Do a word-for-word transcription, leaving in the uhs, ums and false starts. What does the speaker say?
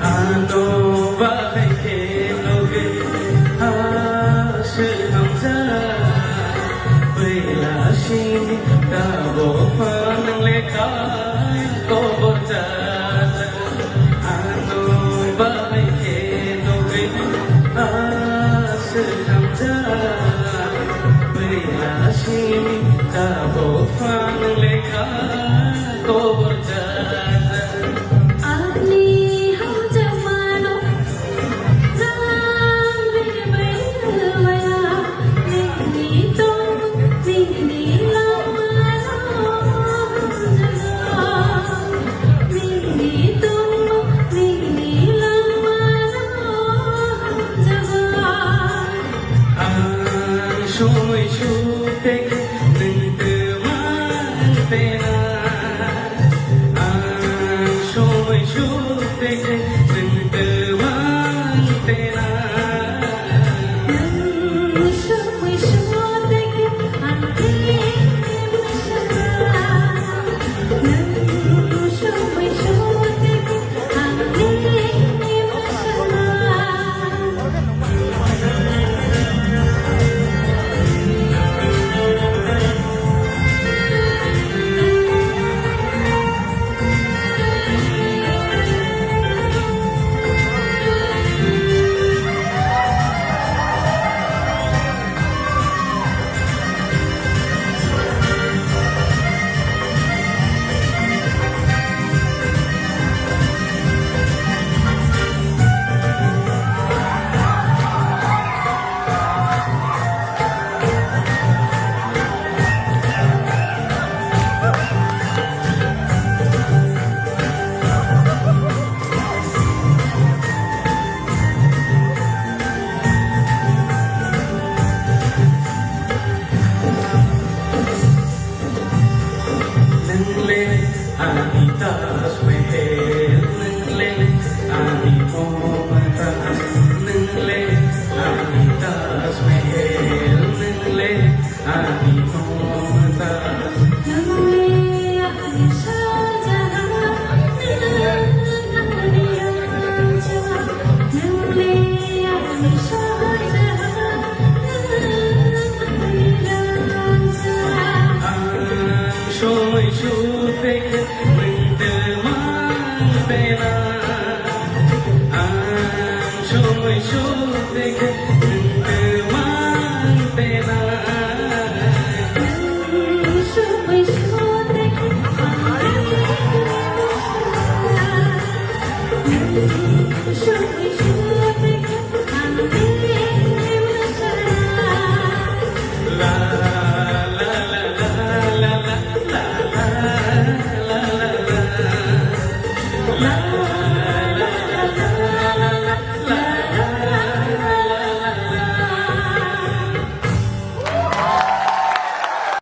Ano bahai khe nugwi ha swnamjak, bwla simi tabuk phan nwng lekha koborjak. Ano bahai khe nugwi ha swnamjak, bwla simi tabuk phan nwng lekha koborjak. Ani hamjakmano Nungle ani Taj Mahal, nungle ani Mumtaz, nungle ani Taj Mahal, nungle ani Mumtaz. Nungle ani Shah Jahan, nungle ani Raja, nungle ani Shah Jahan, nungle ani Raja. Ang soi sui tei khe nwng twmang tena. Ang soi sui tei khe nwng